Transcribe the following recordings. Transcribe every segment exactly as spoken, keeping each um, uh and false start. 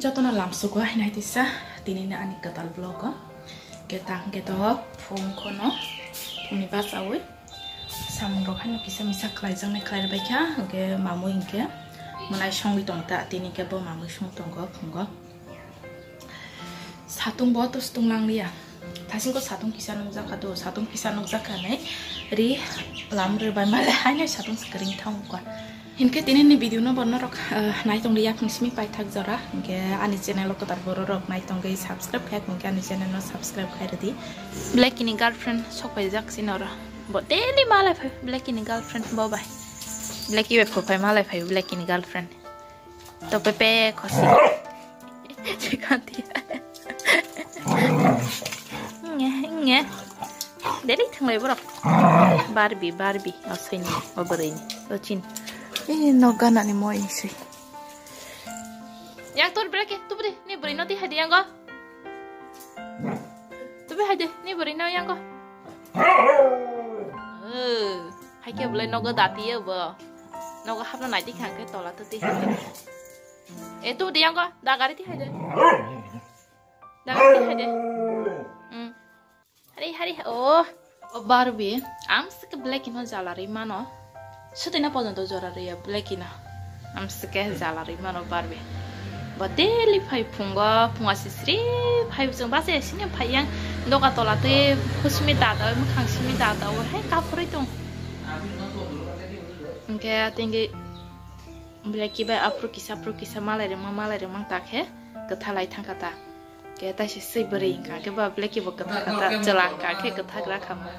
Jotono lamsugo haino hai tisa, tinini ani kwtal vlog o. Ke tang ke to phung khono, phungni bachaui. Samung rok haino kisa misa khlaijaknai khlai bai kha, hwnkhe mamui hwnkhe mwnai songwi tong ta, tini khe bo mamui song tongo phungo. Satung bo to stung lang liya. Thasingko satung kisa nukjak kha do, satung kisa nukjak kha nai ri lam rwbai male haino satung swkring thang kha. Hinkhe tini ni video no bo norok, eh, nai tong liya phung simi paithak jora. Hinkhe ani channel o kwtal borok rok nai tongwi subscribe khai, hinkhe ani channel no subscribe khai rwdi. Blacky ni girlfriend sok paijak sini oro. Bo daily malai phai Blacky ni girlfriend bo bai. Blacky bai phai malai phai Blacky ni girlfriend. To pepe khosi. Chikanti. Nge, nge. Deli thanglai borok. Barbie, Barbie. O soini, o bwrwini, o chin. Eh, no gana ni mo isi. Yang tor Blacky, tu beri, ni beri no ti hadi yang go. Tu beri hadi, ni beri no yang go. Eh, hai ke bolai nogo dati ya bo. Nogo hapna nai ti khang ke tola tu ti hai. Eh, tu diang go, dagari ti hai de. Dagari ti hai de. Hmm. Hari, hari, oh. O Barbie, am sike Blacky no jala ri mano. Sutina pojonto jora ri ya Blacky no. Am sike jala ri mano Barbie. Bo daily phai phungo, phunga sisri phai bwswng base sini phai yang doga tola twi husmi dada, mukhang simi dada, o hai kaphurui tong. Hwnkhe tingwi Blacky bai aphuru kisa, aphuru kisa malai rwma, malai rwma ta khe kwthalai thangkha ta. Khe taisi swi bwrwi wngkha khe ba Blacky bo kwtha kwtha chwla wngkha khe kwtha gra kha mo.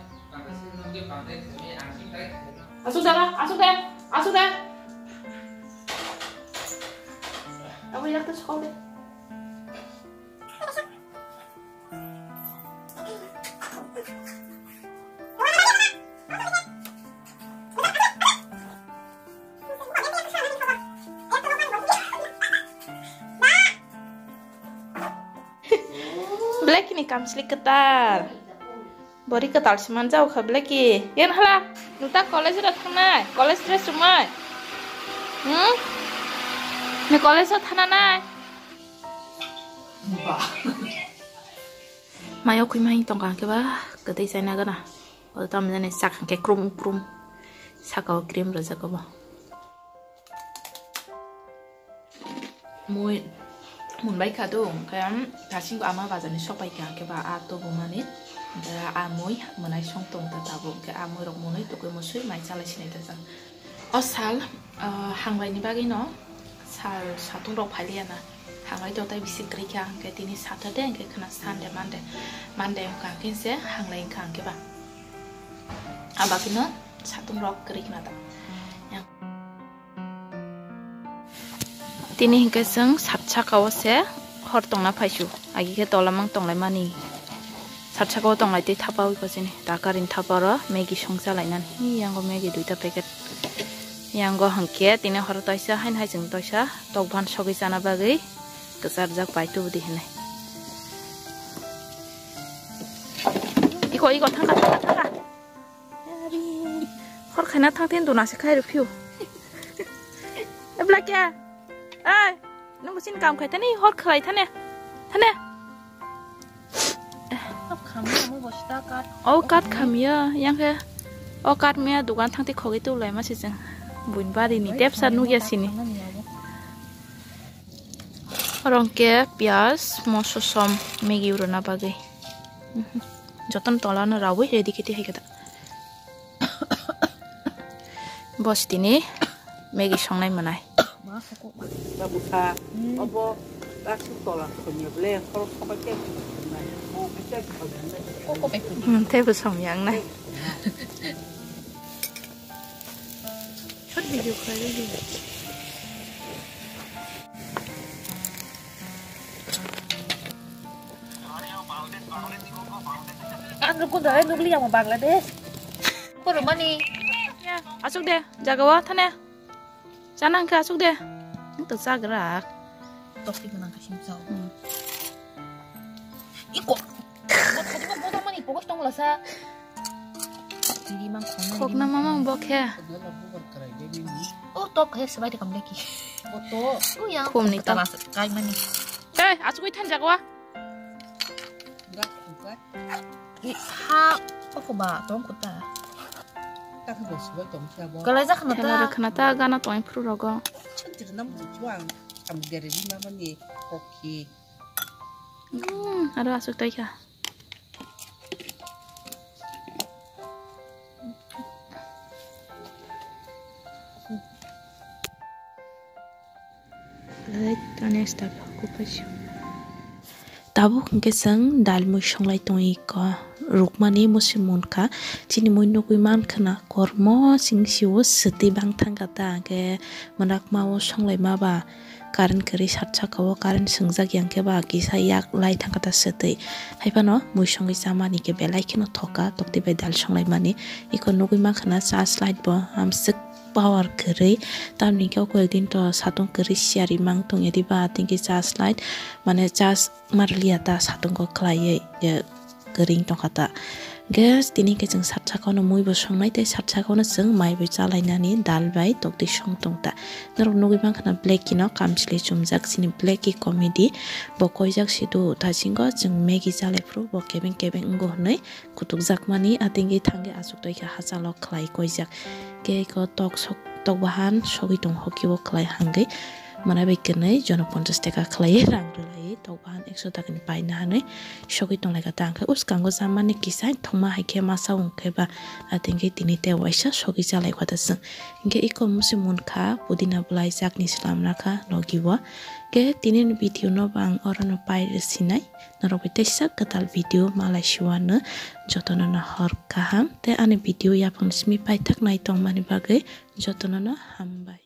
Asuk da, asuk de, asuk de. Abo yak ta sokol de. Blacky ni kamsli kwtal. Bori kwtal se manjao kha Blacky. Yen hala, nwng ta college ro thangnai, college dress chumai. Hmm? Ni college ro thana nai. Mayo khwi mai tongkha khe ba, kwtwi chaina gana. O tamjani sakha khe krum krum. Saka o cream rwjak obo. Mui munbai kha do, hwnkhe, um, dasingo ama bazar ni sok pai kha, hwnkhe ba a tubumani, hwnkhe a mui mwnai song tong ta tabuk, hwnkhe a mui rok mwnwi tugui musui mai chalai sinai ta jang. O sal, uh, hangbai ni bagwi no sal satung rok phai liya na, hangbai to tai bisi kwrwi kha, hwnkhe tini Saturday, hwnkhe khna Sunday, Monday, Monday wngkha, hwnkhe se hanglai wngkha, hwnkhe ba. Abakino satung rok kwrwi khna ta. Tini hinkhe chwng sat saka o se hor tongna phaisu. Agi khe tola mang tonglai mani. Sat saka o tonglai tei thapa oi ko chini. Da karin thapa ro Maggie song chalai nani. Yango Maggie duita packet. Yango hinkhe tini horo taisa hain hai chwng taisa tok bhan sogwi chana bagwi kwchar jak pai tubudi hinwi. Iko, iko, thangka, thangka, thangka. Ari, hor khaina thang tin duna se khai rw phiu. Ebla kya? Ai, nung sin kam khai thani, hor khlai thane. Thane. O kat khamya, yang khe. O kat maya dugan thang ti khogwi tu lai ma se chwng. Buin bari ni tepsa nugya sini. Oro hwnkhe piyaj, moso som, Maggie rwna bagwi. Mhm. Jotono tola no rawi ready khe twi hai khe da. Bo sitini Maggie songnai mwnai. Hmm, tei bo song yang nai. Short video khlai di. Ang rukun dai nukli yang Bangladesh. Koromani. Ya, asuk de, jaga wa thane. Chana hwnkhe asuk de. Ang to chagrak. Tosti gwnang khe sim chao. Hmm. Iko. Bo thadi bo bodol mani pogos tong lasa. Didi mang khong. Khokna mamang bo khe. O top khe swbai de kam leki. O to. O yang. Khumni to. Kai mani. Ei, achugwi thanjak wa. Ga kuka. I ha, oko ba, tong kuta. Tak bo suba tong siya bo. Kalai jak khna ta. Khna ta gana tong phuru rogo. Chhik chhik nam chuang. Am gari ni mama ni koki. Hmm, aro asuk tai kha. Right, the next step, occupation. Tabuk hwnkhe chwng dal mui songlai tongwi ko rukmani musi munkha. Chini mui nugwi mankha na kormo sing sio swtwi bang thangkha ta, hwnkhe mwnakma o songlaima ba current kwrwi sat saka o current swngjak yang khe ba kisa yak lai thangkha ta swtwi. Haiphano mui songwi chamani khe belai kheno thoka tokti bai dal songlaimani. Iko nugwi mankha na charge light bo amswk power kwrwi, tamni khe o koi din to satung kwrwi siyari mang tong ya diba, tingki charge light mane charge marliya ta satung ko khlaiwi ye kwrwi tongkha ta. Gas tini khe chwng sat saka no mui bo songnai tei sat saka no chwng mai bai chalainani dal bai tokti song tong ta. Norok nugwi mankha na Blacky no kamchwlwi chumjak chini Blacky comedy bo koijak si do ta chingo chwng Maggie chalai phuru bo kebeng kebeng wngo hwnwi kutukjakmani, a tingwi thangwi achuk twi kha hachalo khlai koijak. Khe eko tok sok, tok bahan sogwi tong hoki o khlai hangwi mwnai bai kwnwi jono ponchas taka khlaiwi rang rwlaiwi tok bahan ekso takani paina hwnwi sogwi tonglaikha ta. Hwnkhe uskango chamani kisa thongma hai khe masa wng khe ba, a tingwi tini tei waisa sogwi chalaikha ta chwng. Hwnkhe eko musi munkha pudina bwlai chakni slam rakha logi o. Khe tini ni video no bo ang orono pai rw sinai. Norok bai teisa kwtal video malai siwano jotono no hor kaham tei ani video yaphang simi paithak nai tongmani bagwi jotono no hambai.